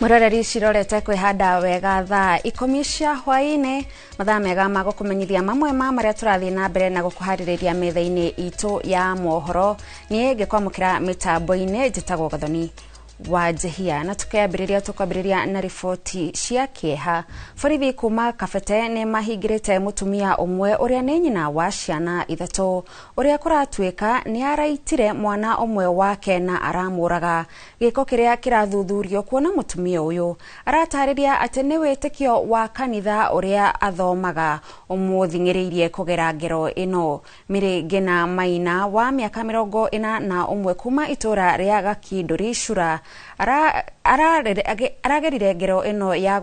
Muroreri cirorete kwihanda wega thaa 10 cia hwaini, mathaa mega ma gukumenyithia mamwe ma maria turathie na mbere na gukuhaririria metha-ini itu ya mohoro. Nie ngikwamukira mitambo-ini njitagwo Gathoni wa Njehia, na tukiambiriria tukwambiriria na riboti cia kieha. Borithi kuma Kabete ni mahingirite mutumia umwe uria ni nyina wa ciana 3 uria kuratuika ni araitire mwana umwe wake na aramuraga. Giko kiria kirathuthurio kuona mutumia uyu aratariria ati ni witikio wa kanitha uria athomaga umuthingiriirie kugera ngero ino. Miri Ngina Maina wa miaka 41 kuma itura ria Gakinduri Cura aragerire ngero ino ya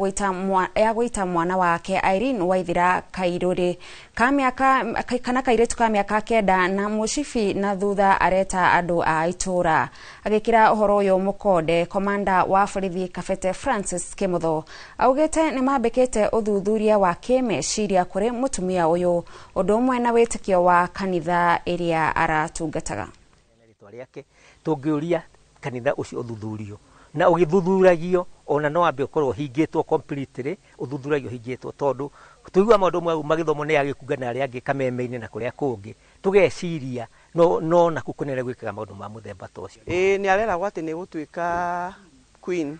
gwita mwana wake Irene Waithira Kairuri ka miaka kana kairitu ka miaka 9 na mucibi, na thutha areta andu a itura. Agikira uhoro uyu mukonde, komanda wa borithi Kabete Francis Kimotho augite ni mambikite uthuthuria wa kimeciria kuri mutumia uyu undu umwe na witikio wa kanitha iria aratungataga. Tungiuria kanitha ucio uthuthurio na ugithuthuragio ona no ambe ukorwo hingitwo completely, uthuthuragio hingitwo tondu tuigua maundu mau magithomo ni agikungana aria angi kameme-ini na kuria kungi tugeciria no na kukunere gwikaga maundu ma muthemba ta ucio. Ni areragwo ati ni gutuika queen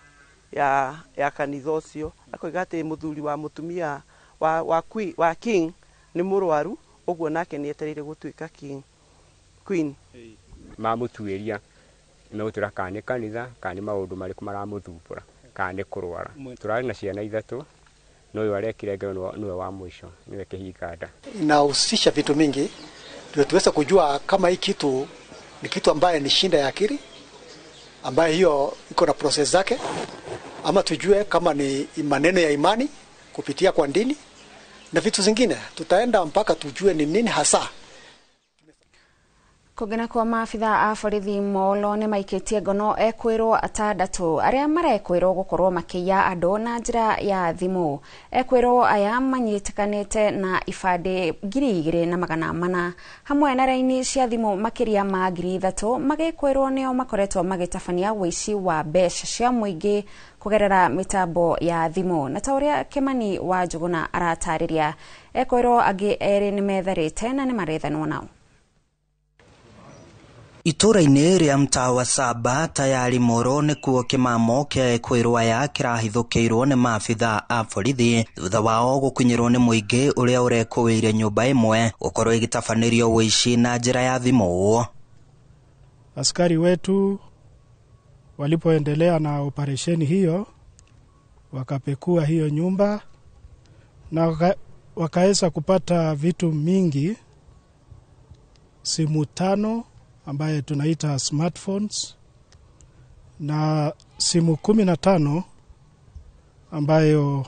ya kanitha ucio, akoiga ati muthuri wa mutumia wa queen wa king ni murwaru, uguo nake ni etereire gutuika king queen. Mamutuiria megũtwĩra kana nĩ kanitha kana nĩ maũndũ marĩkũ maramũthumbũra kana nĩ kũrwara. Tũrarĩ na ciana 3, no ũyũ arekire ngero nĩwe wa mwisho, nĩwe kĩhinganda. Inahusisha vitu mingi ndio tuweze kujua kama hii kitu ni kitu ambaye ni shinda ya akili ambaye hiyo iko na process zake, ama tujue kama ni maneno ya imani kupitia kwa dini na vitu zingine. Tutaenda mpaka tujue ni nini hasa. Kũngena kwa maabitha a borithi Molo nĩ maikĩtie ngono ekwĩrwo 6 arĩa marekwĩrwo gũkorwo makĩiya andũ na njĩra ya thimũ. Ekwĩrwo aya manyitĩkanĩte na ibandĩ 2400 hamwe na raini cia thimũ makĩria ma 3000, magĩkwĩrwo nĩo makoretwo magĩtabania ũici wa mbeca cia mũingĩ kũgerera mĩtambo ya thimũ. Na ta ũrĩa Kimani wa Njuguna aratarĩria, ekwĩrwo angĩ 2 nĩ metharĩte na nĩ marethanwo nao. Itũra-inĩ rĩa mtaa wa Saba tayari Moro nĩkuo kĩmamo kĩa ekwĩrwo aya kĩrahithũkĩirwo nĩ maabitha a borithi thutha wao gũkinyĩrwo nĩ mũingĩ ũrĩa ũrekũĩire nyũmba ĩmwe gũkorwo ĩgĩtabanĩrio ũici na njĩra ya thimũ. Askari wetu walipoendelea na operesheni hiyo wakapekua hiyo nyumba na wakaweza kupata vitu mingi, simu 5 ambaye tunaita smartphones na simu 15 ambayo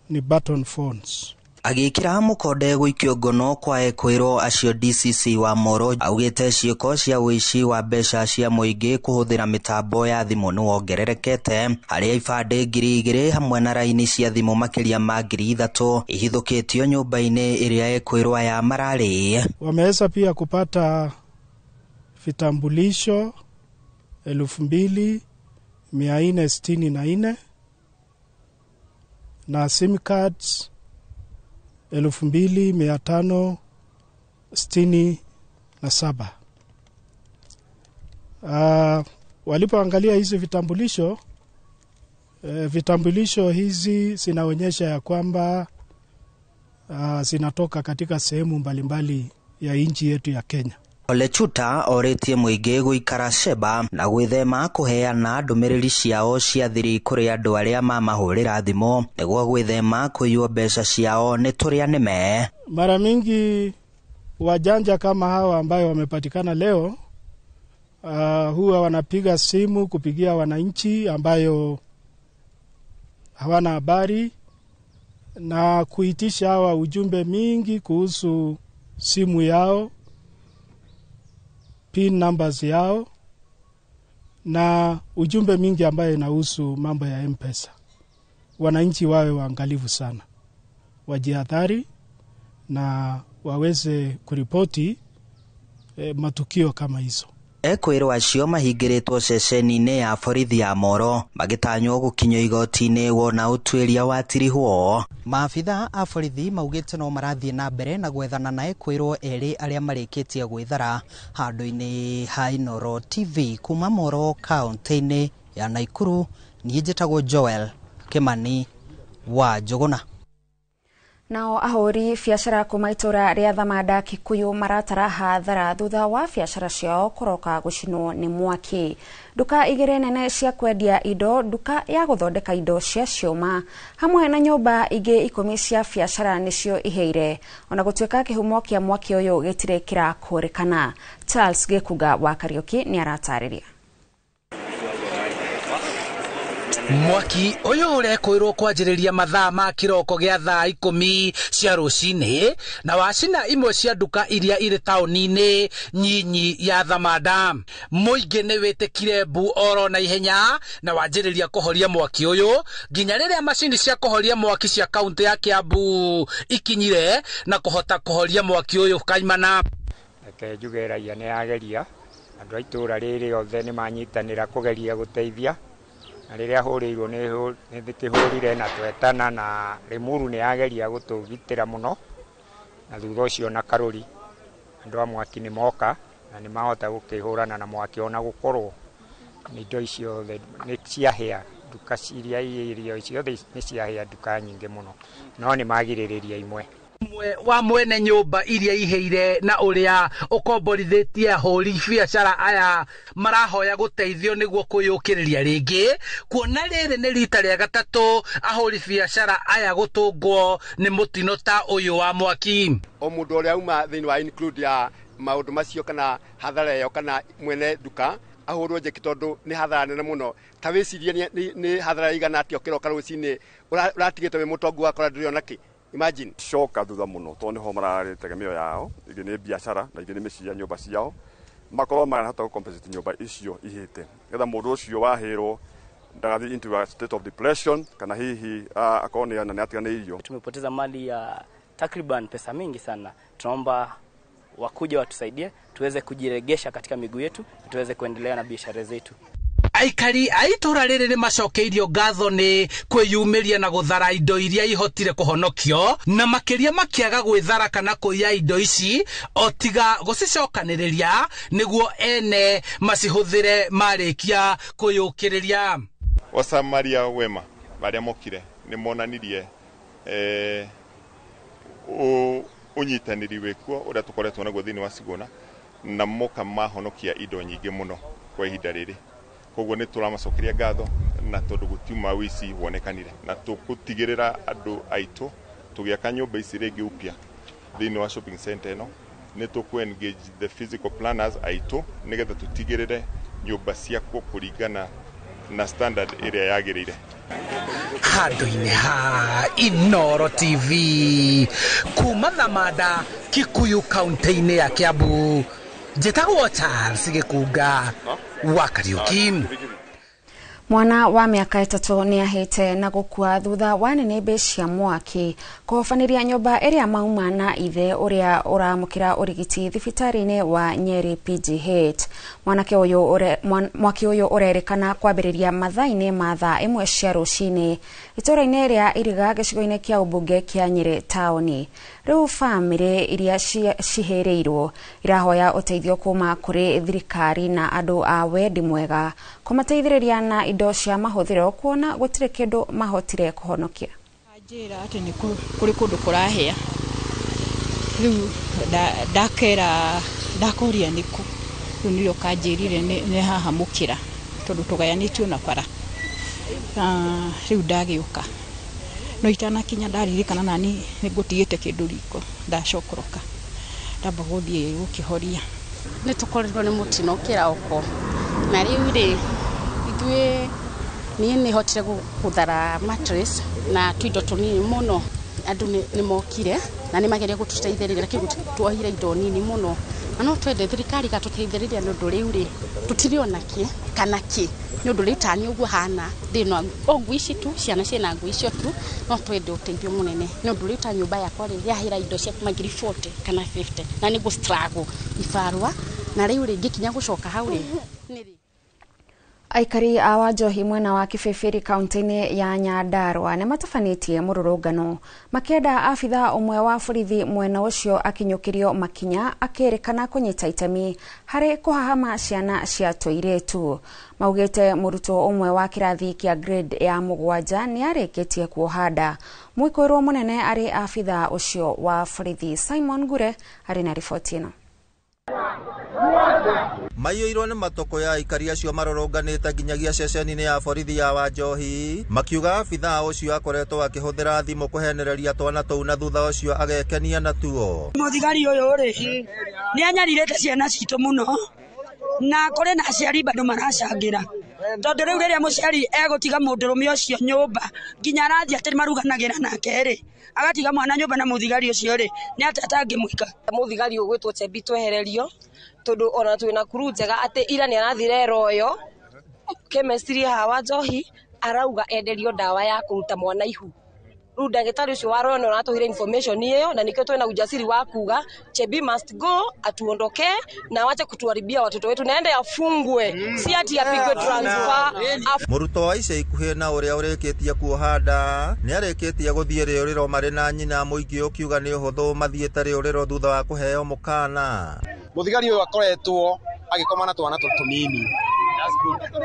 ni button phones. Agĩkĩra mũkonde gũikio ngono kwa ekwĩrwo acio, DCC wa Moro augĩte ciĩko cia ũici wa mbeca cia mũingĩ kũhũthĩra mĩtambo ya thimũ nĩ wongererekete, harĩa ibandĩ 2000 hamwe na raini cia thimũ makĩria ma 3000 ihithũkĩtio nyũmba-inĩ ĩrĩa ekwĩrwo aya mararĩ. Wameweza pia kupata vitambulisho 2464 na sim cards 2567. Walipoangalia hizi vitambulisho, vitambulisho hizi zinaonyesha ya kwamba zinatoka katika sehemu mbalimbali ya nchi yetu ya Kenya. Ole Chuta orĩtie mũingĩ gũikara ceba na gwĩthema kũheana ndũmĩrĩri ciao cia thiri kũrĩ andũ arĩa mamahũrĩra thimũ nĩguo gwĩthema kũiywo mbeca ciao nĩ tũrĩa nĩme. Mara mingi wajanja kama hawa ambayo wamepatikana leo huwa wanapiga simu kupigia wananchi ambayo hawana habari na kuitisha hawa ujumbe mingi kuhusu simu yao, PIN numbers yao na ujumbe mingi ambayo inahusu mambo ya M-Pesa. Wananchi wawe waangalifu sana, wajihadhari na waweze kuripoti matukio kama hizo. Ekwĩrwo acio mahingĩrĩtwo ceceni-inĩ ya borithi ya Moro magĩtanywo gũkinyio igoti-inĩ wona ũtuĩria watirihwo. Maabitha a borithi maugĩte no marathiĩ na mbere na gwethana na ekwĩrwo erĩ arĩa marĩkĩtie gwĩthara. Handũ-inĩ ha Inooro TV kuma Moro kaunti-inĩ ya Naikuru, niĩ njĩtagwo Joel Kimani wa Njũgũna. Nao ahũri biacara kuma itũra rĩa Thamanda Kikuyu maratara hathara thutha wa biacara ciao kũroka gũcinwo nĩ mwaki. Nduka igĩrĩ nene cia kwendia indo, nduka ya gũthondeka indo cia ciũma hamwe na nyũmba ingĩ 10 cia biacara nĩcio iheire, ona gũtuĩka kĩhumo kĩa mwaki ũyũ gĩtirĩ kĩrakũrĩkana. Charles Gĩkunga wa Kariũki nĩ aratarĩria. Mwaki ũyũ ũrekwĩrwo kwanjĩrĩria mathaa ma kĩroko gĩa thaa 10 cia rũcinĩ na wacina imwe cia nduka iria irĩ taũni-inĩ nyinyi ya Thamanda. Mũingĩ nĩ wĩtĩkire mbu oro na ihenya na wanjĩrĩria kũhoria mwaki ũyũ nginya rĩrĩa macini cia kũhoria mwaki cia kaunti ya Kiambu ikinyire na kũhota kũhoria mwaki ũyũ kaimana. Reke njuge raia nĩ yageria, andũ a itũũra rĩrĩ othe nĩ manyitanĩra kũgeria gũteithia. Na rĩrĩa hũrĩirwo nĩ kĩhũrire na twetana na Limuru nĩ yageria gũtũgitĩra mũno, na thutha ũcio na Karũri andũ a mwaki nĩ moka na nĩ mahota gũkĩhũrana na mwaki, ona gũkorwo nĩ indo icio nĩ ciahĩa nduka iria irio ciothe nĩ ciahĩa nduka nyingĩ mũno, no nĩ magirĩrĩria imwe. Ũmwe wa mwene nyũmba iria iheire na ũrĩa ũkomborithĩtie ahũri biacara aya marahoya gũteithio nĩguo kwĩyũkĩrĩria rĩngĩ, kuona rĩrĩ nĩ rita rĩa gatatũ ahũri biacara aya gũtũngwo nĩ mũtino ta ũyũ wa mwaki. O mũndũ ũrĩa auma thĩinĩ wa include ya maũndũ macio kana hathara ĩyo kana mwene nduka ahũrwo njeki tondũ nĩ hathara nene mũno. Ta wĩcirie nĩ hathara ĩigana atĩa ũkĩroka rũcinĩ ũratigĩte wĩ mũtongu wakora ndũrĩ ona kĩ. Imagine. Coka thutha mũno tondũ nĩho mararĩ tegemeo yao, ingĩ nĩ biacara na ingĩ nĩ mĩciĩ ya nyũmba ciao, makorwo marahota gũ-compensate nyũmba icio ihĩte nĩgetha mũndũ ũcio wahĩrwo ndagathiĩ into a state of depression kana hihi akorwo nĩ atiganĩirio. Tumepoteza mali ya takriban pesa mingi sana. Tunaomba wakuja watusaidie tuweze kujiregesha katika miguu yetu, tuweze kuendelea na biashara zetu. Aikari a itũũra rĩrĩ nĩ macokeirio ngatho nĩ kwĩyumĩria na gũthara indo iria ihotire kũhonokio, na makĩria makĩaga gwĩthara kana kũiya indo ici o tiga gũcicokanĩrĩria nĩguo ene macihũthĩre marĩkia kwĩyũkĩrĩria. Wasamaria wema arĩa mokire nĩ monanirie ũnyitanĩri wĩkuo ũrĩa tũkoretwo naguo thĩinĩ wa Sigona, na moka mahonokia indo nyingĩ mũno kwa ihinda rĩrĩ. Koguo nĩ tũramacokeria ngatho na tondũ gũtiuma ũici wonekanire, na tũgũtigĩrĩra andũ aitũ tũgĩaka nyũmba ici rĩngĩ upya thĩinĩ wa shopping center ĩno, nĩ tũkũ engage the physical planners aitũ nĩgetha tũtigĩrĩre nyũmba ciakwo kũringana na standard ĩrĩa yagĩrĩire. Handũ-inĩ ha Inooro TV kuma Thamanda Kikuyu kaunti-inĩ ya Kiambu, njĩtagwo Charles Gĩkunga wa Kariũki. Mwana wa mĩaka 3 nĩ ahĩte na gũkua thutha wa nĩnĩmbĩ cia mwaki kũhobanĩria nyũmba ĩrĩa mauma na ithe ũrĩa ũramũkĩra ũrigiti thibitarĩ-inĩ wa Nyeri PGH. Mwanake ũyũ mwaki ũyũ ũrerĩkana kwambĩrĩria mathaa-inĩ ma thaa 1 cia rũcinĩ itũũra-inĩ rĩa Iriga gĩcigo-inĩ kĩa ũmbunge kĩa Nyeri taũni. Rĩu bamĩrĩ iria cihĩrĩirwo irahoya ũteithio kuma kũrĩ thirikari na andũ a wendi mwega kũmateithĩrĩria na indo cia mahũthĩro kuona gũtirĩ kĩndũ mahotire kũhonokia. Njĩra atĩ nĩ kũrĩ kũndũ kũrahĩa, rĩu ndakera ndakoria nĩkũ, rĩu nĩrĩo kanjĩrire nĩ haha mũkĩra tondũ tũgayanĩtio na bara, rĩu ndagĩũka no itanakinya ndaririkana nani nĩ ngũtigĩte kĩndũ riko, ndacokoroka ndamba gũthiĩ gũkĩhoria. Nĩ tũkoretwo nĩ mũtino kĩroko na rĩu rĩ ithuĩ niĩ nĩ hotire gũthara mattress na tuindo tũnini mũno. Andũ nĩ mokire na nĩ mageria gũtũteithĩrĩria, lakini tuohire indo nini mũno, na no twende thirikari ĩgatũteithĩrĩria nĩ ũndũ rĩu rĩ tũtirĩ ona kĩ kana kĩ, nĩ ũndũ rĩu tani ũguo hana ndĩna o nguo ici tu, ciana ciĩna nguo icio tu, no twende ũteithio mũnene nĩ ũndũ rĩu ta nyũmba yakwa rĩ yahĩra indo cia kuma 40,000 kana 50, na nĩ ngũ struggle ibarũa Na rĩu rĩ ngĩkinya gũcoka hau rĩ. Aikari a Wanjohi mwena wa Kibibiri kaunti-inĩ ya Nyandarua nĩ matabanĩtie mũrũrũngano makĩenda abitha ũmwe wa borithi mwena ũcio akinyũkĩrio makinya akĩrĩkana kũnyita itemi harĩ kũhahama ciana cia tũirĩtu. Maugĩte mũrutwo ũmwe wa kĩrathi kĩa grade ya 7 nĩ arĩkĩtie kuoha nda. Mwĩkũĩrwo mũnene arĩ abitha ũcio wa borithi Simon Ngure arĩ na riboti ĩno. Maiyũirwo nĩ matũkũ ya aikari acio marũrũnganĩte nginyagia ceceni-inĩ ya borithi ya Wanjohi makiuga abithaa ũcio akoretwo akĩhũthĩra thimũ kũhenereria twana tũu na thutha ũcio agekenia natuo. Mũthigari ũyũ rĩ nĩ anyarirĩte ciana citũ mũno na kũrĩ na aciari bado maracangĩra tondũ rĩu rĩrĩa mũciari egũtiga mũndũrũme ũcio nyũmba nginya arathiĩ atĩ maruganagĩra nake rĩ agatiga mwana nyũmba na mũthigari ũcio rĩ nĩ atĩa atangĩmwĩka. Mũthigari ũgwĩtwo Chebi twehererio tondu ona twina kuru njega ati ira ni arathire Royo chemistry haha Wanjohi arauga enderio ndawa ya kuruta mwana ihu. Riu ndagitari ucio wa Royo ni aratuhire information iyo na nikio twina ujasiri wa kuga Chebi must go, atuondoke na wache kutuharibia watoto wetu naende afungwe, si ati apigwe transfer. Mũrutwo wa ica ikuhĩ na ũrĩa ũrĩkĩtie kuoha nda nĩ arĩkĩtie gũthiĩ rĩũrĩro marĩ na nyina, mũingĩ ũkiuga nĩ ũhũthũ mathiĩte rĩũrĩro thutha wa kũheo mũkana. Mũthigari ũyũ akoretwo agĩkoma na twana tũnini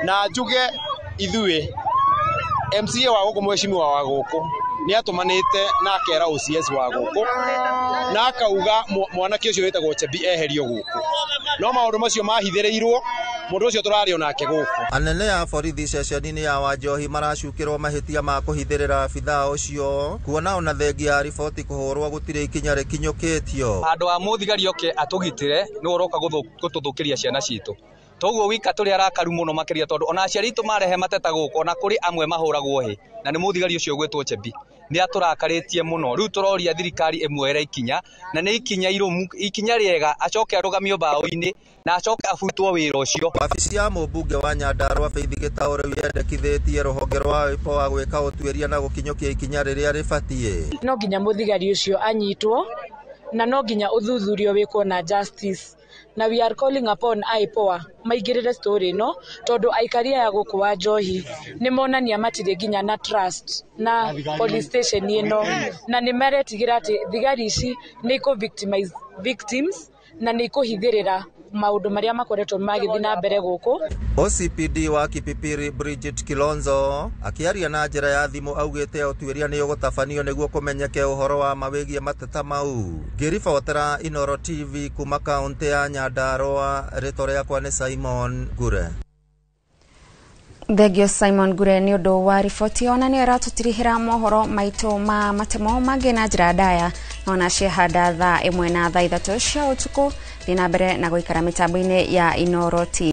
na njuge ithuĩ MCA wa gũkũ, mheshimiwa wa gũkũ nĩ atũmanĩte na akera OCS wa gũkũ na akauga mwanake ũcio wĩtagwo Chebi eherio gũkũ, no maũndũ macio mahithĩrĩirwo mũndũ ũcio tũrario nake gũkũ. Anene a borithi ceceni-inĩ ya Wanjohi maracukĩrwo mahĩtia ma kũhithĩrĩra abithaa ũcio kuona ona thengia ya riboti kũhũrwo gũtirĩ ikinya rĩkinyũkĩtio. Handũ ha mũthigari oke atũgitĩre nĩwe ũroka gũtũthũkĩria ciana citũ, toguo wika tũrĩ arakaru mũno makĩria tondũ ona aciari aitũ marehe mateta gũkũ ona kũrĩ amwe mahũragwo hĩ na nĩ mũthigari ũcio ũgwĩtwo Chebi nĩ atũrakarĩtie mũno. Rĩu tũroria thirikari ĩmuoere ikinya na nĩ ikinya irũmu, ikinya rĩega, acoke arũgamio mbaũ-inĩ na acoke abutwo wĩra ũcio. Wabici ya mũmbunge wa Nyandarua Faith Gĩtaũ rĩu yendekithĩtie rũhonge rwa IPOA gwĩka ũtuĩria na gũkinyũkia ikinya rĩrĩa rĩbatiĩ. No nginya mũthigari ũcio anyitwo na no nginya ũthuthurio wĩkwo na justice, na we are calling upon IPOA maigĩrĩre story ĩno tondũ aikari aya gũkũ Wanjohi nĩ monania matirĩ nginya na trust na police station ĩno na nĩ maretigĩra atĩ thigari ici nĩ ikũ victimize victims na nĩ ikũhithĩrĩra maũndũ marĩa makoretwo magĩthiĩ na mbere gũkũ. OCPD wa Kipipiri Bridget Kilonzo akĩaria na njĩra ya thimũ augĩte ũtuĩria nĩ ũgũtabanio nĩguo kũmenyeke ũhoro wa ma wĩgiĩ mateta mau. Ngĩribotera Inooro TV kuma kaũntĩ ya Nyandarua, rĩtwa rĩakwa nĩ Simon Ngure. Thengio Simon Ngure nĩ ũndũ wa riboti ona nĩ ĩratũtirihĩra mohoro maitũ ma matemo mangĩ na njĩra ndaya na ona ciehanda thaa 1 na thaa 3 cia ũtukũ. Thiĩ na mbere na gũikara mĩtambo-inĩ ya Inooro TV.